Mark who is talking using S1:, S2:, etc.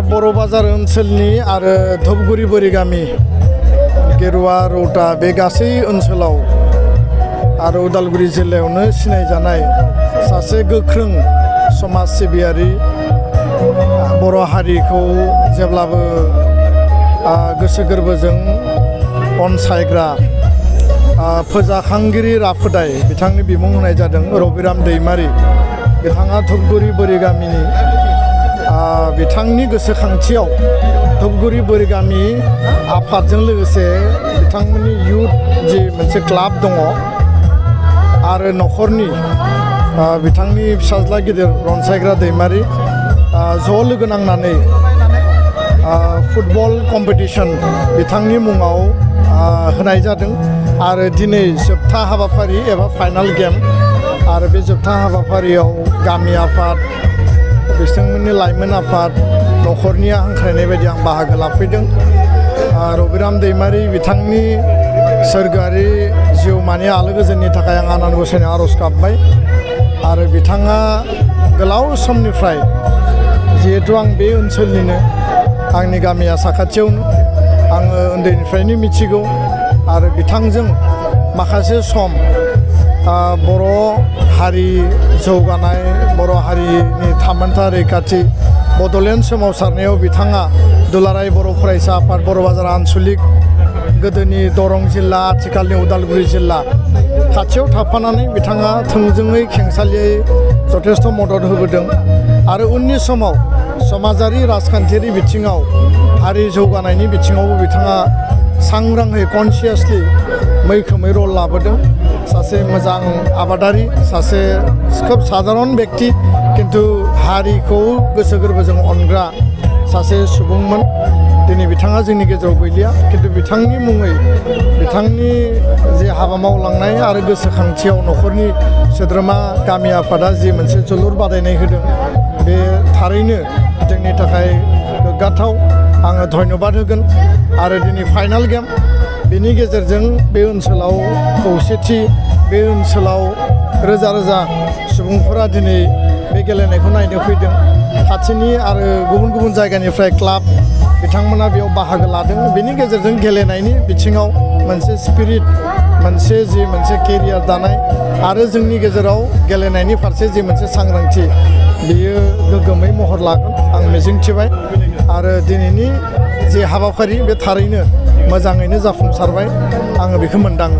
S1: बर' बाजार ओनसोलनि आरो धुपगुरि बोरिगामि गेरुवा रौता बे गासै ओनसोलाव आरो उदालगुरि जिल्लायावनो सिनायजानाय सासे गोख्रों समाज सिबियारि बर' हारिखौ जेब्लाबो गोसो गोरबोजों अनसायग्रा फोजाखांगिरि राफोदाय बिथांनि बिमुं होनाय जादों रबिराम दैमारि। बिथाङा धुपगुरि बोरिगामिनि बिथांनि गोसोखांथियाव धुपगुरि बोरिगामि आफादजों लोगोसे बिथांमोननि युथ जि मोनसे क्लाब दङ आरो न'खरनि बिथांनि फिसाज्ला गिदिर रनसायग्रा दैमारि ज' लोगो नांनानै फुटबल कम्पिटिशन बिथांनि मुङाव होनाय जादों आरो दिनै जोबथा हाबाफारि एबा फाइनाल गेम आरो बे जोबथा हाबाफारियाव गामि आफाद बिथांमोननि लाइमोन आफाद न'खरनिया हांख्रायनाय बायदि आं बाहागो लाफैदों। रबिराम दैमारि बिथांनि सोरगोआरि जिउमानि आलो गोजोननि थाखाय आं आनान गसाइनाव आर'ज गाबबाय आरो बिथाङा गोलाव समनिफ्राय जिहेथु आं बे ओनसोलनिनो आंनि गामिया साखाथियावनो आङो उन्दैनिफ्रायनो मिथिगौ आरो बिथांजों माखासे सम बर' हारि जौगानाय बर' हारिनि थामोनथा रैखाथि बड'लेण्ड सोमावसारनायाव बिथाङा दुलाराय बर' फरायसा आफाद बर' बाजार आनसलिक गोदोनि दरं जिल्ला आथिखालनि उदालगुरि जिल्ला खाथियाव थाफानानै बिथाङा थोंजोङै खेंसालियायै जथेस्थ' मदद होबोदों आरो उननि समाव समाजारि राजखान्थियारि बिथिङाव हारि जौगानायनि बिथिङावबो बिथाङा सांग्राङै कनसियासलि मैखोमै रल लाबोदों। सासे मोजां आबादारि सासे खोब साधारन बेक्ति किन्तु हारिखौ गोसो गोरबोजों अनग्रा सासे सुबुंमोन। दिनै बिथाङा जोंनि गेजेराव गैलिया किन्तु बिथांनि मुङै बिथांनि जे हाबा मावलांनाय आरो गोसोखांथियाव न'खरनि सोद्रोमा गामि आफादा जि मोनसे जोलुर बादायनाय होदों बे थारैनो जोंनि थाखाय गोग्गाथाव। आङो धन्यबाद होगोन आरो दिनै फाइनाल गेम बेनि गेजेरजों बे ओनसोलाव खौसेथि बे ओनसोलाव रोजा रोजा सुबुंफोरा दिनै बे गेलेनायखौ नायनो फैदों। खाथिनि आरो गुबुन गुबुन जायगानिफ्राय क्लाब बिथांमोना बेयाव बाहागो लादों। बेनि गेजेरजों गेलेनायनि बिथिङाव मोनसे स्पिरिट मोनसे केरियार दानाय आरो जोंनि गेजेराव गेलेनायनि फारसे जि मोनसे सांग्रांथि बियो गोग्गोमै महर लागोन आं मिजिंथिबाय आरो दिनैनि जे हाबाफारि बे थारैनो मोजाङैनो जाफुंसारबाय आङो बेखौ मोनदाङो।